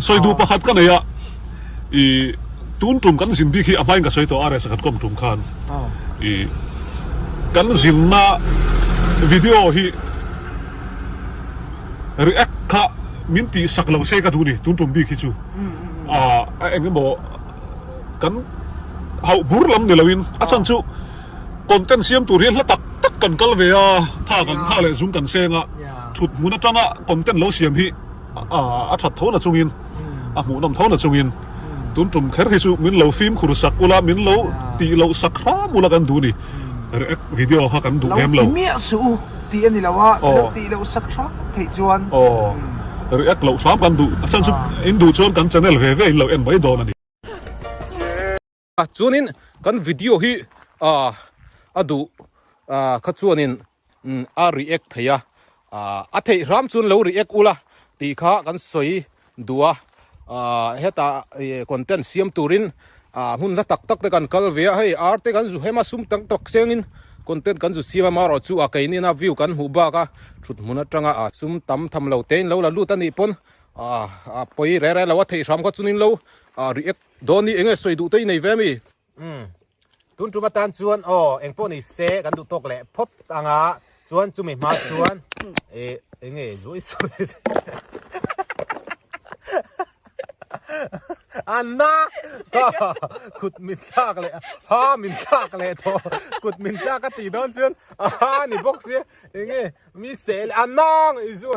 Sawi duh pakhat ka nei a, i tun tum kan zin bik hi a hmain ka sawi tawh a, resa kan kawm tum khan i kan zinna video hi react kha min tih sak lo se ka duh ni tun tum bik hi chu a eng emaw kan hauh bur lam ni loin a chhan chu content siam tur hi hla tak tak kan kal ve a, tha kan tha leh zung kan seng a, thut hmun atanga content lo siam hi a that tho na chungin a hmuhnawm tho na chungin tun tum kher hi chu min lo fimkhur sak ula min lo tih loh sak hram ula kan duh ni react video kha kan duh em lo. Lo ti miah suh u tih a ni lo a, min lo tih loh sak hram theih chuan. Aw react loh hram kan duh a chhan chu in duh chuan kan channel ve ve in lo en mai dawn a ni. Chuanin kan video hi a duh kha chuanin a react thei a, a theih hram chuan lo react ula tih kha kan sawi duh a, hetah content siam turin hmun hla tak tak te kan kal ve a, hei ar te kan zu hem a sum tam tak sengin content kan zu siam a, amaherawhchu chu a keinina view kan hmuh bak a thut hmun atanga sum tam tham lo tein lo la lut a nih pawn a pawi reh reh lo a theih hram kha chuanin lo react Dawn ni enge sawi duh te i nei ve mi? Umm. Tun tum atan chuan aw eng pawh ni se kan duh tawk leh phawt anga chuan chumi hma chuan eh enge zuai sawi Anna kut min thlak leh ha min thlak leh tawh kut min thlak a tih dawn chuan a ha ni bawk sia enge mi sel Anna i zu.